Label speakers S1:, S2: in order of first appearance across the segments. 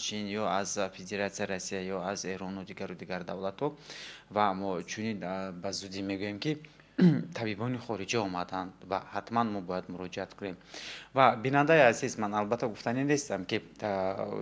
S1: Чин ё аз Федератсияи Россия ё аз Эрону дигару дигар давлатҳо. Ва мо чунин ба зудӣ мегӯем, ки табибони хориҷӣ омаданд ва ҳатман мо бояд муроҷиат кунем. Ва, бинандаи азиз, ман албатта гуфтанӣ нестам, ки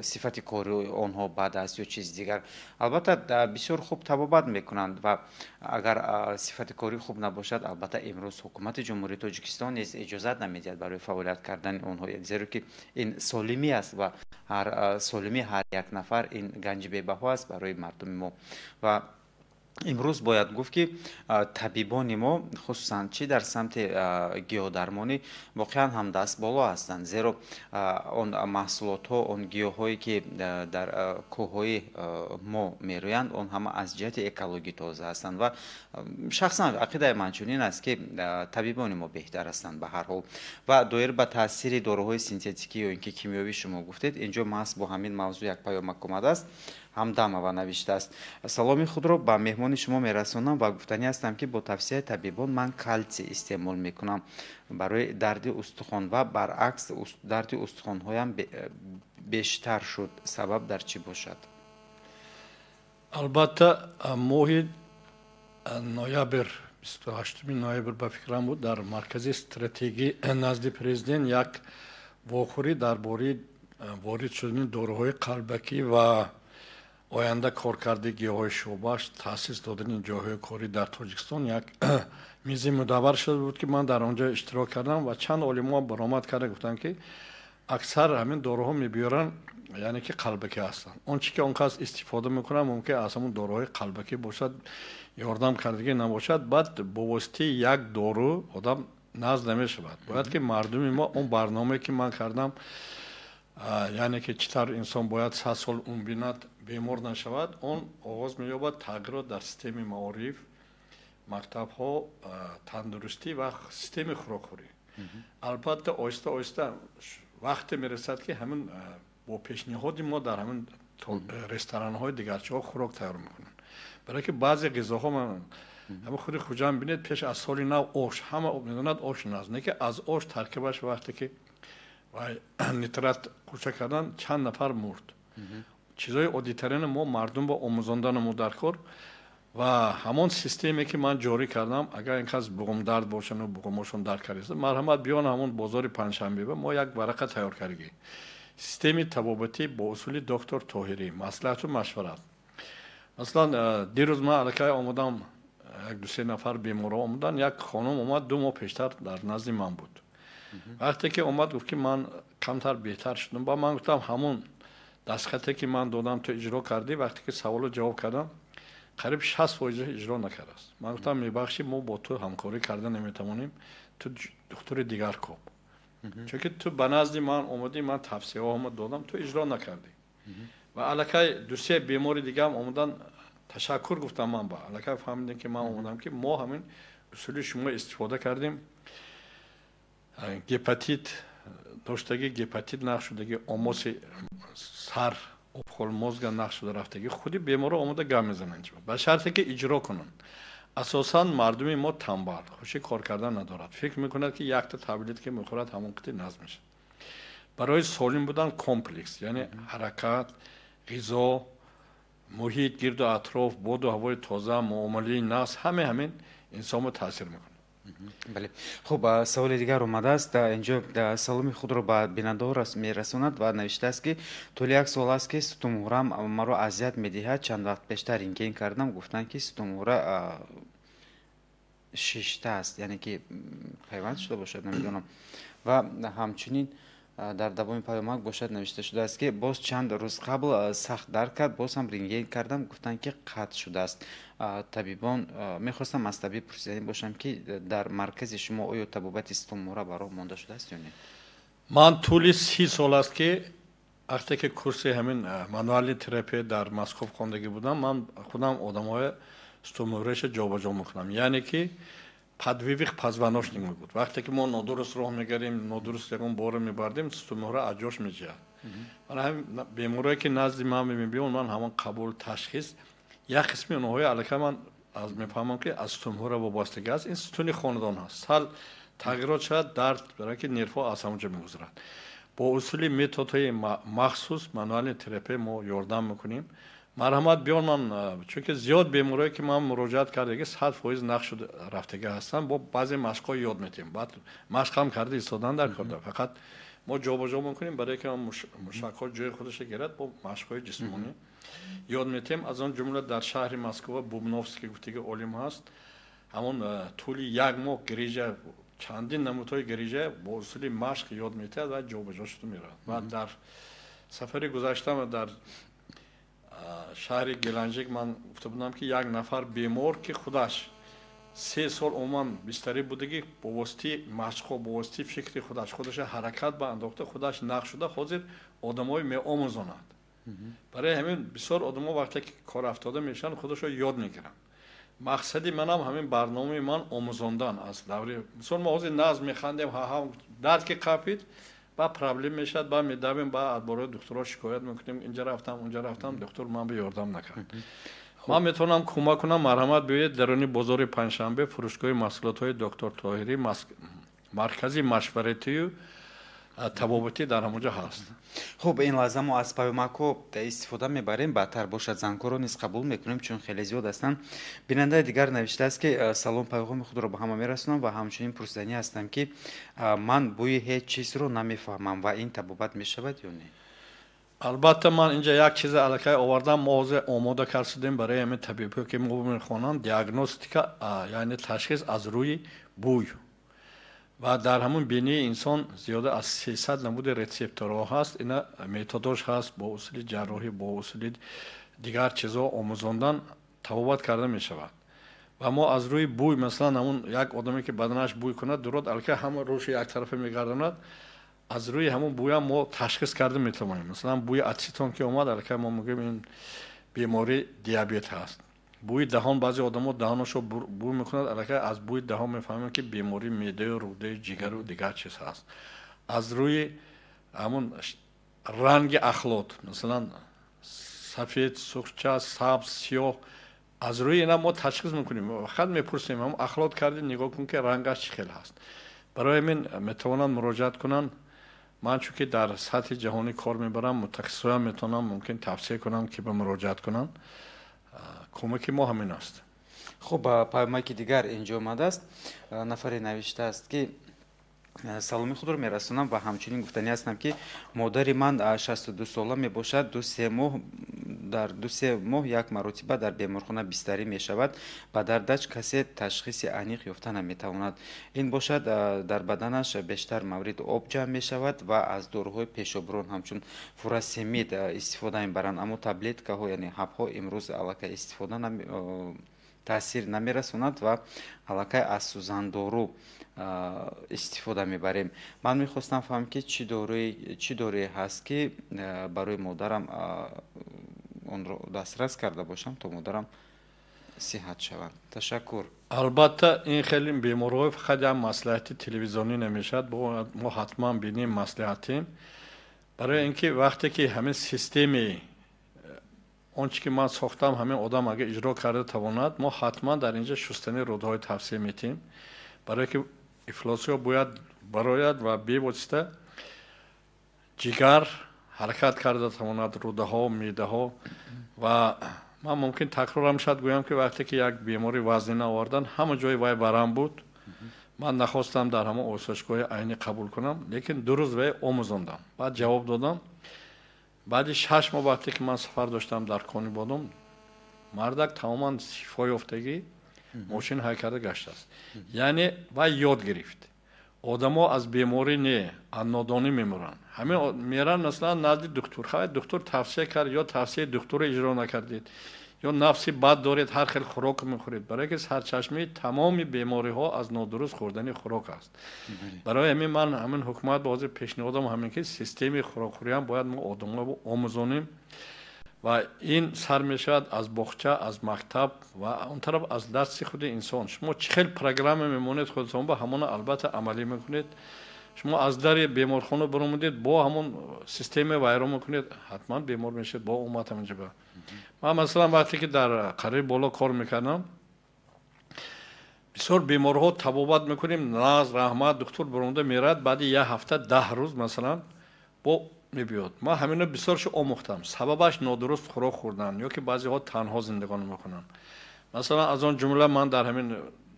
S1: сифати кори онҳо бад аст ё чизи дигар. Албатта, бисёр хуб табобат мекунанд ва агар сифати кори хуб набошад, албатта, имрӯз ҳукумати Ҷумҳурии Тоҷикистон низ иҷозат намедиҳад барои фаъолият кардани онҳо, зеро ки ин солимӣ аст ва ҳар солимии ҳар як нафар ин ганҷи бебаҳо аст барои мардуми мо. Ва имрӯз бояд гуфт, ки табибони мо, хусусан чӣ дар самти гиёҳдармонӣ, воқеан ҳам даст боло ҳастанд, зеро он маҳсулотҳо, он гиёҳҳое, ки дар кӯҳҳои мо мерӯянд, он ҳама аз ҷиҳати экологӣ тоза ҳастанд. Ва шахсан ақидаи ман чунин аст, ки табибони мо беҳтар ҳастанд ба ҳар ҳол. Ва доир ба таъсири доруҳои синтетикӣ ё ин ки кимиёвӣ шумо гуфтед, инҷо маҳз бо ҳамин мавзӯъ як паёмак омадааст. Ҳамдамова навиштааст: «Саломи худро ба меҳмони шумо мерасонам ва гуфтанӣ ҳастам, ки бо тавсияи табибон ман калтсий истеъмол мекунам барои дарди устухон ва баръакс дарди устухонҳоям бештар шуд. Сабаб дар чӣ бошад?»
S2: Албатта, моҳи ноябр, 28-уми ноябр ба фикрам буд, дар маркази стратегӣ назди президент як вохӯрӣ дар бораи ворид шудани доруҳои қалбакӣ ва оянда коркарди гиёҳҳои шобаш, таъсис додани ҷойҳои корӣ дар Тоҷикистон як мизи мудаввар шуда буд, ки ман дар он ҷо иштирок кардам. Ва чанд олимҳо баромад карда гуфтанд, ки аксар ҳамин доруҳо мебиёранд, яъне ки қалбакӣ ҳастанд. Он чи ки он кас истифода мекунад, мумкин аз ҳамон доруҳои қалбакӣ бошад, ёрдам кардагӣ набошад. Баъд бо воситаи як дору одам назд намешавад. Бояд ки мардуми мо он барномае, ки ман кардам, яъне ки чӣ тавр инсон бояд 100 сол умр бинад, бемор нашавад, он оғоз меёбад тағйирот дар системаи маориф, мактабҳо, тандурустӣ ва системаи хӯрокхӯрӣ. Албатта, оҳиста оҳиста вақте мерасад, ки ҳамин бо пешниҳоди мо дар ҳамин ресторанҳои дигарчаҳо хӯрок тайёр мекунанд, барое ки баъзе ғизоҳо, ҳамин худи Хуҷанд бинед, пеш аз соли нав ош, ҳама медонад, ош наз не, ки аз ош таркибаш вақте ки вай нитрат кӯча кардан, чанд нафар мурд. Чизҳои оддитарина мо мардум ба омӯзонданамо дар кор. Ва ҳамон системе, ки ман ҷорӣ кардам, агар ин кас буғумдард бошану буғумошон дард карда, марҳамат, биён ҳамон бозори панҷшанбеба, мо як варақа тайёр кардагӣ, системи табобатӣ бо усули доктор Тоҳирӣ, маслиҳату машварат. Масалан, дирӯз ман аллакай омадам, як дусе нафар беморҳо омаданд. Як хонум омад, 2 моҳ пештар дар назди ман буд. Вақте ки омад, гуфт, ки ман камтар беҳтар шудам. Ба ман гуфтам: «Ҳамон дастхате, ки ман додам, ту иҷро кардӣ?» Вақте ки саволу ҷавоб кардам, қариб 60% иҷро накардааст. Ман гуфтам: «Мебахшӣ, мо бо ту ҳамкорӣ карда наметавонем, ту духтури дигар коб, чунки ту ба назди ман омадӣ, ман тавсияҳоама додам, ту иҷро накардӣ». Ва аллакай дусе бемори дигаам омадан, ташаккур гуфтам. Ман ба аллакай фаҳмидем, ки ман омадам, ки мо ҳамин усули шумо истифода кардем, гепатит доштагӣ, гепатит нақ шудагӣ, омоси сар, опухоль мозга нақ шуда рафтагӣ, худи беморро омода гап мезананд, ба шарте ки иҷро кунанд. Асосан мардуми мо тамбал, хуши кор кардан надорад, фикр мекунад, ки якта таблетка мехӯрад, ҳамон қити назм мешавад. Барои солим будан комплекс, яъне ҳаракат, ғизо, муҳит, гирду атроф, боду ҳавои тоза, муомилаи нафс, ҳаме ҳамин инсонро таъсир мекунад.
S1: Бале, хуб, саволи дигар омадааст инҷо. Саломи худро ба бинандаҳо мерасонад ва навиштааст, ки тӯли як сол аст, ки сутунмуҳрам маро азият медиҳад. Чанд вақт пештар рентген кардам, гуфтанд, ки сутунмуҳра шиштааст, яъне ки пайванд шуда бошад, намедонам. Ва ҳамчунин дар давоми паёмак бошад навишта шудааст, ки боз чанд рӯз қабл сахт дард кард, боз ҳам рентген кардам, гуфтанд, ки қатъ шудааст. Табибон, мехостам аз табиб пурсиданӣ бошам, ки дар маркази шумо оё табобати сутунмуҳра ба роҳ монда шудааст ё не?
S2: Ман тӯли 30 сол аст, ки вақте ки курси ҳамин мануальный терапия дар Москов хондагӣ будам, ман худам одамҳои сутунмуҳраша ҷобаҷо мекунам, яъне ки подвывих позвоночник мегӯд. Вақте ки мо нодуруст роҳ мегарем, нодуруст ягон боро мебардем, сутунмуҳра аз ҷош меҷиҳад. Ман ҳамин беморое, ки назди ман мебиён, ман ҳамон қабул, ташхис, як қисми онҳои аллакай ман мефаҳмам, ки аз сутунмуҳра вобастагӣ аст. Ин сутуни хонадон ҳаст, сал тағйирот шавад, дард, барое ки нервҳо аз ҳамон ҷо мегузарад. Бо усули методҳои махсус мануальный терапия мо ёрдам мекунем. Марҳамат биён, ман чунки зиёд беморое ки ман муроҷиат кардаги 100% нақш рафтага ҳастанд, бо баъзе машқҳо ёд метиҳем. Баъд машқам карда истодан дар кор, фақат мо ҷобаҷо мекунем, барое ки мушакҳо ҷои худашро гирад, бо машқҳои ҷисмонӣ ёд метиҳем. Аз он ҷумла дар шаҳри Москва Бубновский гуфтаги олим ҳаст, ҳамон тӯли як моҳ грижа, чандин намудҳои грижа бо усули машқ ёд метиҳад ва ҷобаҷо шуда меравад. Ва дар сафари гузаштам дар шаҳри Геленджик ман гуфта будам, ки як нафар бемор, ки худаш 3 сол умуман бистарӣ будагӣ, бо воситаи машқҳо, бо воситаи фикри худаш, худаша ҳаракат ба андохта, худаш нақш шуда, ҳозир одамои меомӯзонад. Барои ҳамин бисёр одамо вақте ки кор афтода мешаванд, худашро ёд мегиранд. Мақсади манам ҳамин барномаи ман омӯзондан аз даври мисол мо ҳозир назм механдем, ҳаҳа, дард ки қапид, ба проблем мешавад, ба медавем, ба аз бораи духтурҳо шикоят мекунем: инҷа рафтам, унҷа рафтам, духтур ман ба ёрдам накард. Ман метавонам кӯмак кунам. Марҳамат, биёед даруни бозори Панҷшанбе, фурӯшгоҳи маҳсулотҳои доктор Тоҳирӣ, маркази машваратию табобатӣ дар ҳамонҷо ҳаст.
S1: Хуб, ин лаҳза мо аз паёмакҳо истифода мебарем, баъдтар бошад зангҳоро низ қабул мекунем, чун хеле зиёд ҳастанд. Бинандаи дигар навиштааст, ки салом, паёғоми худро ба ҳама мерасонам ва ҳамчунин пурсиданӣ ҳастам, ки ман бӯи ҳеҷ чизро намефаҳмам ва ин табобат мешавад ё не?
S2: Албатта, ман инҷа як чизе аллакай овардам. Мо ҳозир омода кард шудем барои ҳамин табибҳо, ки мо мехонанд диагностика, яъне ташхис аз рӯи бӯй. Ва дар ҳамон бинии инсон зиёда аз 300 намуди рецепторҳо ҳаст. Ина методош ҳаст, бо усули ҷарроҳӣ, бо усули дигар чизҳо омӯзондан табобат карда мешавад. Ва мо аз рӯи бӯй, масалан, ҳамун як одаме ки баданаш бӯй кунад, дурод, аллакай ҳама рӯши яктарафа мегардонад, аз рӯи ҳамон бӯям мо ташхис карда метавонем. Масалан, бӯи ацетон ки омад, аллакай мо мегӯем, ин бемории диабет ҳаст. Бӯи даҳон, баъзе одамо даҳонашо бӯй мекунад, аллакай аз бӯи даҳон мефаҳмем, ки бемории меъдаю рӯдаи ҷигару дигар чиз ҳаст. Аз рӯи ҳамун ранги ахлот, масалан, сафед, сурхча, сабз, сиёҳ, аз рӯи ина мо ташхис мекунем. Фақат мепурсем: ҳамун ахлот карди, нигоҳ кун, ки рангаш чӣ хел ҳаст. Барои ҳамин метавонанд муроҷиат кунанд. Ман чунки дар сатҳи ҷаҳонӣ кор мебарам, мутахассисоям метавонам мумкин тавсия кунам, ки ба муроҷиат кунанд. Кӯмаки мо ҳамин аст.
S1: Хуб, паёмаки дигар инҷо омадааст. Нафаре навиштааст, ки саломи худро мерасонам ва ҳамчунин гуфтанӣ ҳастам, ки модари ман 62 сола мебошад, 2-3 моҳ, дар 2-3 моҳ як маротиба дар беморхона бистарӣ мешавад. Ба дардаш касе ташхиси аниқ ёфта наметавонад. Ин бошад, дар баданаш бештар маврид об ҷамъ мешавад ва аз доруҳои пешоброн ҳамчун фурасемид истифода мебаранд, аммо таблеткаҳо, яъне ҳабҳо, имрӯз аллакай истифода таъсир намерасонад ва аллакай аз сӯзандору истифода мебарем. Ман мехостам фаҳмам, ки чӣ доруе ҳаст, ки барои модарам онро дастрас карда бошам, то модарам сиҳат шаванд. Ташаккур.
S2: Албатта, ин хеле бемориҳо фақат як маслиҳати телевизионӣ намешавад, мо ҳатман бинем, маслиҳатем, барои ин ки вақте ки ҳамин системаи он чи ки ман сохтам, ҳамин одам агар иҷро карда тавонад, мо ҳатман дар инҷа шустани рӯдаҳои тавсия метиҳем, барое ки ифлосиҳо бояд барояд ва бевосита ҷигар ҳаракат карда тавонад, рӯдаҳо, меъдаҳо. Ва ман мумкин такрорам шояд гӯям, ки вақте ки як бемори вазнина овардан, ҳама ҷои вай варам буд. Ман нахостам дар ҳамон осоишгоҳи айнӣ қабул кунам, лекин 2 рӯз вай омӯзондам, баъд ҷавоб додам. Баъди 6 моҳ, вақте ки ман сафар доштам дар Конибодом, мардак тамоман шифо ёфтагӣ, мошин ҳай карда гаштааст. Яъне вай ёд гирифт. Одамо аз беморӣ не, аз нодонӣ мемуранд. Ҳамин меранд, масалан, назди духтур. Хай, духтур тавсия кард, ё тавсияи духтурро иҷро накардед, ё нафси бад доред, ҳар хел хӯрок мехӯред, барое ки сарчашмаи тамоми бемориҳо аз нодуруст хӯрдани хӯрок аст. Барои ҳамин ман ҳамин ҳукумат ба ҳозир пешниҳодам ҳамин, ки системаи хӯрокхӯриам бояд мо одаморо омӯзонем ва ин сар мешавад аз боғча, аз мактаб ва он тараф аз дасти худи инсон. Шумо чӣ хел программа мемонед худатон ба ҳамона, албатта, амалӣ мекунед. Шумо аз дари беморхона баромадед, бо ҳамон система вайрон мекунед, ҳатман бемор мешавед. Бо омад ҳаминҷа ба ман, масалан, вақте ки дар қариби боло кор мекардам, бисёр беморҳо табобат мекунем, наз раҳмат, духтур баромада меравад, баъди як ҳафта, 10 рӯз, масалан, Бо мебиёд. Ман ҳамино бисёршо омӯхтам. Сабабаш нодуруст хӯрок хӯрдан ё ки баъзеҳо танҳо зиндагонӣ мекунанд. Масалан, аз он ҷумла ман дар ҳамин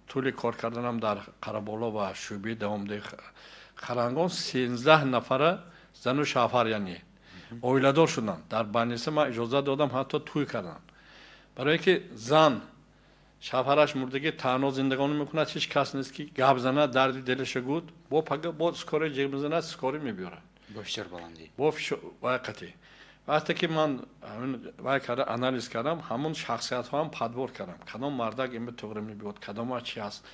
S2: тӯли кор карданам дар Қараболо ва шӯъбаи давомдиҳии Харангон 13 нафара зану шавҳар, яъне оиладор шуданд. Дар больница ман иҷозат додам, ҳатто тӯй карданд. Барое ки зан шавҳараш мурдагӣ танҳо зиндагонӣ мекунад, ҳеҷ кас нест ки гап занад, дарди дилаша гӯд, бо пага бо скорый ҷеғ мезанад, скорый мебиёрад.
S1: Бо фишор баландӣ.
S2: Бо фишор вай қатъӣ. Вақте ки ман вай карда анализ кардам, ҳамон шахсиятҳоам подбор кардам. Кадом мардак ин туғри мебиёд, кадома чи ҳаст.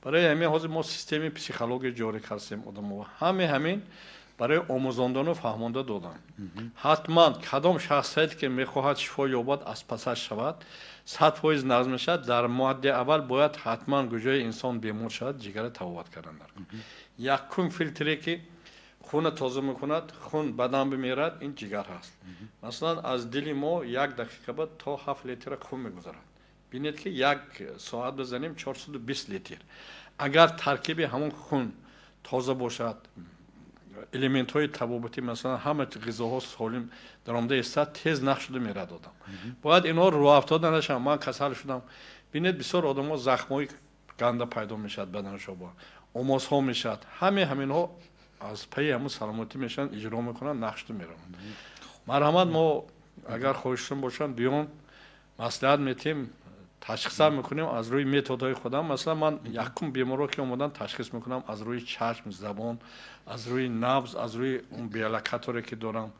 S2: Барои ҳамин ҳозир мо системаи психология ҷорӣ кардем одамово. Ҳаме ҳамин барои омӯзондану фаҳмонда додан. Ҳатман кадом шахсияте ки мехоҳад шифо ёбад, аз пасаш шавад, 100% нағз мешавад. Дар муадди аввал бояд ҳатман куҷои инсон бемор шавад, ҷигара табобат кардан дар. Якум филтре ки хуна тоза мекунад, хун бадан бимерад, ин ҷигар ҳаст. Масалан, аз дили мо як дақиқа ба то 7 литра хун мегузарад. Бинед ки як соат бизанем 420 литр. Агар таркиби ҳамон хун тоза бошад, элементҳои табобатӣ, масалан, ҳама ғизоҳо солим даромада истад, тез нақ шуда мерад одам. Бояд инҳо рӯафтода нашаванд. Ман касал шудам. Бинед, бисёр одамҳо захмҳои ганда пайдо мешавад баданашо, омозҳо мешавад. Ҳаме ҳаминҳо аз пайи ҳамун саломатӣ мешаванд, иҷро мекунанд, нақ шуда мераванд. Марҳамат, мо агар хоҳишшон бошанд, биён, маслиҳат метиҳем, ташхисам мекунем аз рӯи методҳои худам. Масалан, ман якум беморро ки омадан ташхис мекунам аз рӯи чашм, забон, аз рӯи набз, аз рӯи он биолокаторе ки дорам,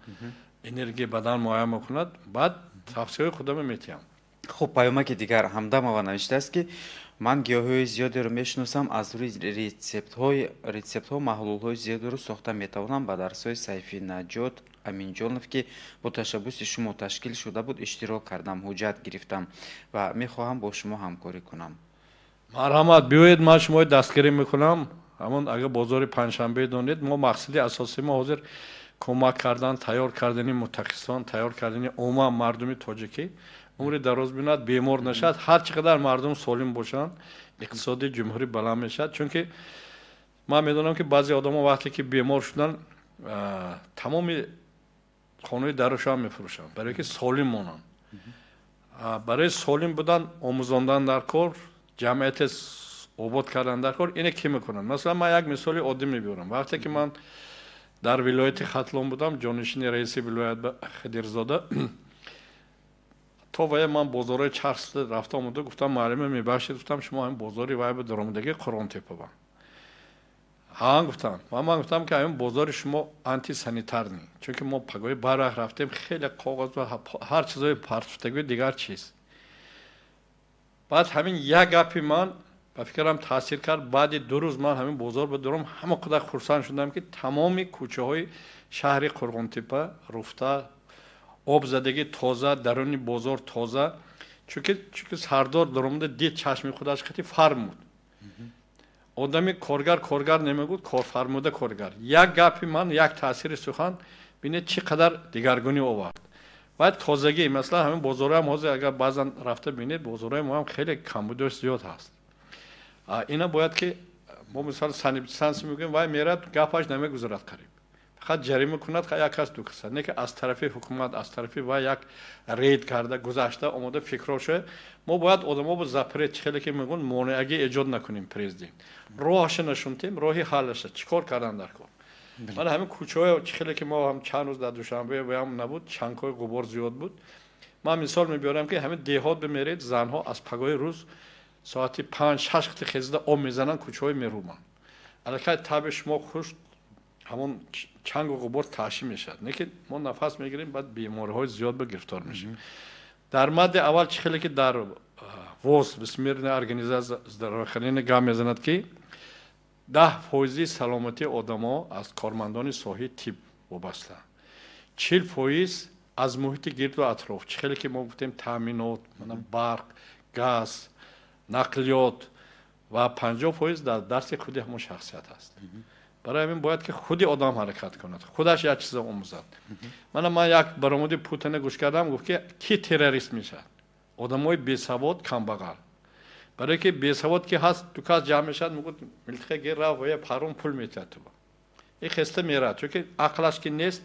S2: энергияи бадан муайян мекунад, баъд тавсияҳои худамро метиҳам.
S1: Хуб, паёмаки дигар Ҳамдамова навиштааст, ки ман гиёҳҳои зиёдеро мешиносам, аз рӯи рецептҳо маҳлулҳои зиёдеро сохта метавонам. Ба дарсҳои Сайфи Наҷот Аминҷонов, ки бо ташаббуси шумо ташкил шуда буд, иштирок кардам, ҳуҷҷат гирифтам ва мехоҳам бо шумо ҳамкорӣ кунам.
S2: Марҳамат, биёед, ман шумои дастгирӣ мекунам. Ҳамон агар бозори панҷшанбе донед, мо мақсади асосии мо ҳозир кӯмак кардан, тайёр кардани мутахассисон, тайёр кардани умуман мардуми тоҷикӣ умри дароз бинад, бемор нашавад. Ҳар чӣ қадар мардум солим бошанд, иқтисоди ҷумҳурӣ баланд мешавад. Чунки ман медонам ки баъзе одамо вақте ки бемор шуданд, тамоми хонаи дарушам мефурӯшанд, барое ки солим монанд. Барои солим будан омӯзондан дар кор, ҷамъияте обод кардан дар кор. Ине ки мекунанд? Масалан, ман як мисоли оддӣ мебиёрам. Вақте ки ман дар вилояти Хатлон будам, ҷонишини раиси вилоят Хидирзода, то вая ман бозорҳои чарх рафта омода, гуфтам: муаллима, мебахшед, гуфтам, шумо ҳамин бозори вай ба даромадагӣ Қурғонтепа ба ҳа? Гуфтам. Ва ман гуфтам ки ҳамин бозори шумо антисанитарный, чунки мо пагоҳи барвақт рафтем, хеле коғаз ва ҳар чизҳои партуфтагии дигар чиз. Баъд ҳамин як гапи ман ба фикрам таъсир кард. Баъди 2 рӯз ман ҳамин бозор ба дурам, ҳама қадар хурсанд шудам, ки тамоми кӯчаҳои шаҳри Қурғонтепа руфта, об задагӣ, тоза, даруни бозор тоза, чунки сардор даромада дид, чашми худаш қати фармуд. Одами коргар коргар намегӯд, корфармуда коргар. Як гапи ман, як таъсири сухан, бинед, чӣ қадар дигаргунӣ овард. Баъд тозагӣ, масалан, ҳамин бозорҳоам ҳозир агар баъзан рафта бинед, бозорҳои моам хеле камбудиҳош зиёд ҳаст. Ина бояд ки мо мисол санэпидстанция мегӯем, вай мерад, гапаш намегузарад, қариб фақат ҷарима кунад як кас, ду каса. Не ки аз тарафи ҳукумат, аз тарафи вай як рейд карда гузашта омода фикрро шуда. Мо бояд одамо бо запрет, чӣ хеле ки мегӯн, монеагӣ эҷод накунем. Президент роҳаша нашунтем, роҳи ҳаллаша чӣ кор кардан дар кор. Мана ҳамин кӯчаҳое, чӣ хеле ки мо ҳам чанд рӯз дар Душанбе ваям набуд, чангҳои ғубор зиёд буд. Ман мисол мебиёрам, ки ҳамин деҳот бимеред, занҳо аз пагоҳи рӯз соати 5-6 қити хезида об мезананд, кӯчаҳои мерӯбанд. Аллакай таби шумо хушк, ҳамон чангу ғубор таъшӣ мешавад, не ки мо нафас мегирем, баъд бемориҳои зиёд ба гирифтор мешавем. Дар мадди аввал, чӣ хеле ки дар ВОЗ, Всемирная организация здравоохранения, гап мезанад, ки 10 фоизи саломатии одамо аз кормандони соҳаи тиб вобаста, 40% аз муҳити гирду атроф, чӣ хеле ки мо гуфтем, таъминот, барқ, газ, нақлиёт, ва 50% дар дарси худи ҳамон шахсият аст. Барои ҳамин бояд ки худи одам ҳаракат кунад, худаш як чиза омӯзад. Мана ман як баромади Путина гӯш кардам, гуфт ки ки террорист мешавад? Одамои бесавод, камбағал. Барое ки бесавод ки ҳаст, ду кас ҷамъ мешавад, мегӯяд: милтиқа гир, рав, ва парон пул метиҳад ту. И хеста мерад, чунки ақлаш ки нест,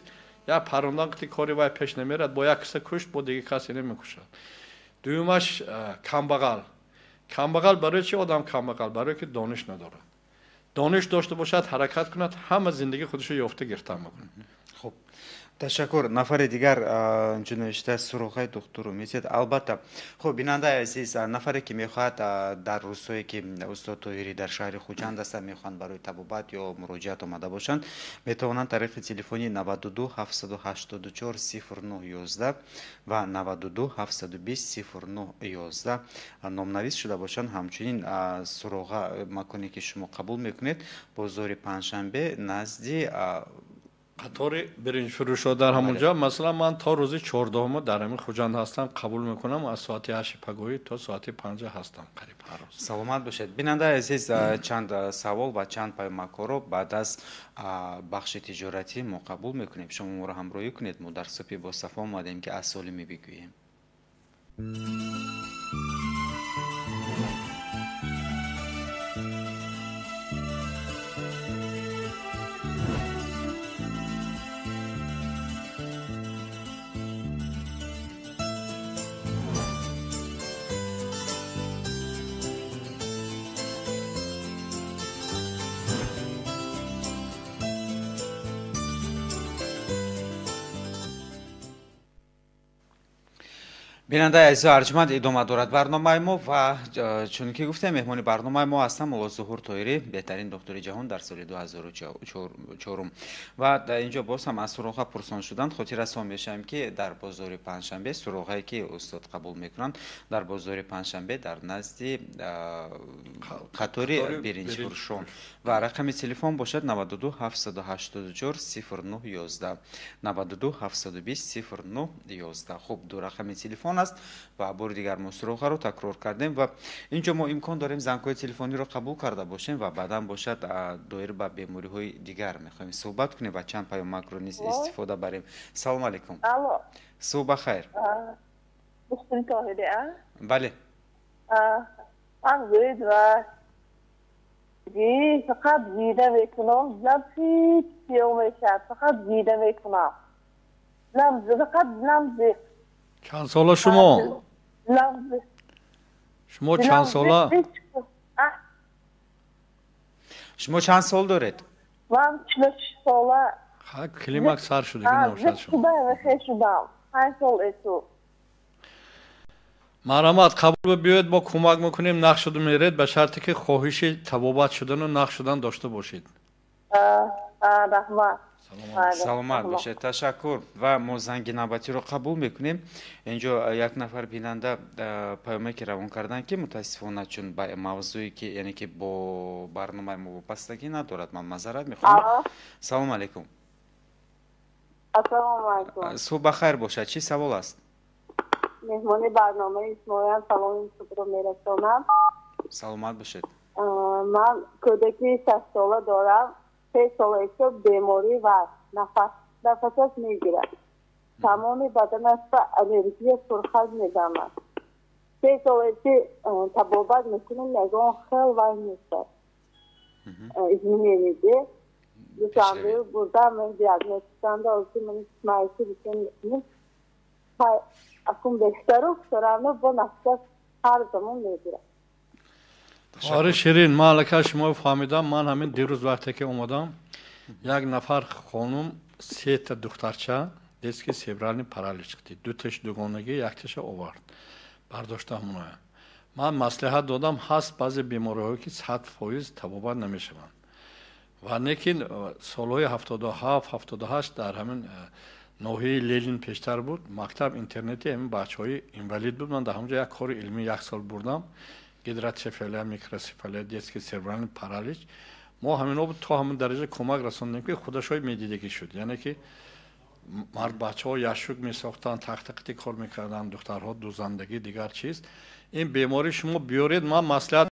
S2: я парондан қити кори вай пеш намерад, бо як киса кушт, бо дига касе намекушад. Дуюмаш камбағал. Камбағал барои чи одам камбағал? Барои ки дониш надорад. Дониш дошта бошад, ҳаракат кунад, ҳама зиндагии худашро ёфта гирифтан мекунад.
S1: Хуб, ташаккур. Нафари дигар инҷо навишта суроғаи духтурро медиҳад. Албатта, хуб, бинандаи азиз, нафаре ки мехоҳад дар рӯзҳое ки устод Тоҳирӣ дар шаҳри Хуҷанд ҳастанд, мехоҳанд барои табобат ё муроҷиат омада бошанд, метавонанд тариқи телефони 92 784 09 11 ва 92 720 09 11 номнавис шуда бошанд. Ҳамчунин суроға маконе ки шумо қабул мекунед, бозори Панҷшанбе назди
S2: қатори биринҷфурӯшҳо дар ҳамон ҷо. Масалан, ман то рӯзи 14 дар ҳамин Хуҷанд ҳастам, қабул мекунам аз соати 8 пагоҳӣ то соати 5 ҳастам қариб ҳар рӯз.
S1: Саломат бошед. Бинандаи азиз, чанд савол ва чанд паёмакҳоро баъд аз бахши тиҷоратӣ мо қабул мекунем. Шумо моро ҳамроҳӣ кунед. Мо дар субҳи босафо омадем, ки аз солимӣ бигӯем. Бинандаи азизу арҷманд, идома дорад барномаи мо ва чун ки гуфтем, меҳмони барномаи мо ҳастанд Мулло Зуҳур Тоҳирӣ, беҳтарин духтури ҷаҳон дар соли 2004. Ва дар инҷо боз ҳам аз суроға пурсон шуданд. Хотиррасон мешавем, ки дар бозори Панҷшанбе суроғае ки устод қабул мекунанд, дар бозори Панҷшанбе дар назди қатори биринҷфурӯшон ва рақами телефон бошад 92 784 09 11, 92 720 09 11. Хуб, ду рақами телефон аст ва бори дигар мо суроғаро такрор кардем ва инҷо мо имкон дорем зангҳои телефониро қабул карда бошем ва баъдан бошад доир ба бемориҳои дигар мехоҳем суҳбат кунем ва чанд паёмакро низ истифода барем. Салом алейкум. Субҳ бахайр. Бале.
S3: Фақат дида мекунам, лаб ҳеҷ сиёҳ мешавад, фақат дида мекунам. Фақат ламзиқ.
S2: Чанд сола шумо? Шумо чанд сола?
S1: Шумо чанд сол доред?
S3: Ман 46 сола.
S2: Ха, климакс сар шуд, набошад шумо.
S3: Шудам. 5 сол эту.
S2: Марҳамат, қабул биёед, мо кӯмак мекунем, нақш шуда меред, ба шарте ки хоҳиши табобат шудану нақш шудан дошта бошед.
S3: Раҳмат.
S1: Саломат бошед, ташаккур. Ва мо занги навбатиро қабул мекунем. Инҷо як нафар бинанда паёме ки равон карданд, ки мутаассифона чун ба мавзӯе ки яъне ки бо барномаи мо вобастагӣ надорад, ман мазарат мехоҳам. Салом алейкум.
S3: Ассалому алайкум.
S1: Субҳ бахайр бошад. Чӣ савол аст?
S3: Меҳмони барномаи Исмоил саломи худро мерасонам.
S1: Саломат бошед.
S3: Ман кӯдаки 6 сола дорам. 3 сола беморӣ ва нафасаш мегирад. Тамоми баданаш ба аллергия сурхак медамад. 3 солаки табобат мекунем, ягон хел вай нестад. Изменение. Душанбе бурдам, ман диагноз кардам, ман маиши бикунем. Акун бештару соравно бо нафас ҳар замон мегирад.
S2: Хоҳари Ширин, ман аллакай шуморо фаҳмидам. Ман ҳамин дирӯз вақте ки омадам, як нафар хонум сета духтарча детский церебральный паралич дид. Дуташ дугонагӣ, якташа овард. Бардошта ҳамоная. Ман маслиҳат додам, ҳаст баъзе бемориҳое ки 100% табобат намешаванд. Ва лекин солҳои 77, 78 дар ҳамин ноҳияи Ленин пештар буд, мактаб интернети ҳамин бачаҳои инвалид буд. Ман дар ҳамонҷо як кори илмӣ як сол бурдам. Гидроцефалия, микроцефалия, детский церебральный паралич. Мо ҳаминҳо то ҳамин дараҷа кӯмак расондем, ки худашҳои медидагӣ шуд. Яъне ки мард бачаҳо яшук месохтанд, тахтақити кор мекарданд, духтарҳо дузандагӣ, дигар чиз. Ин беморӣ шумо биёред, ман маслиҳат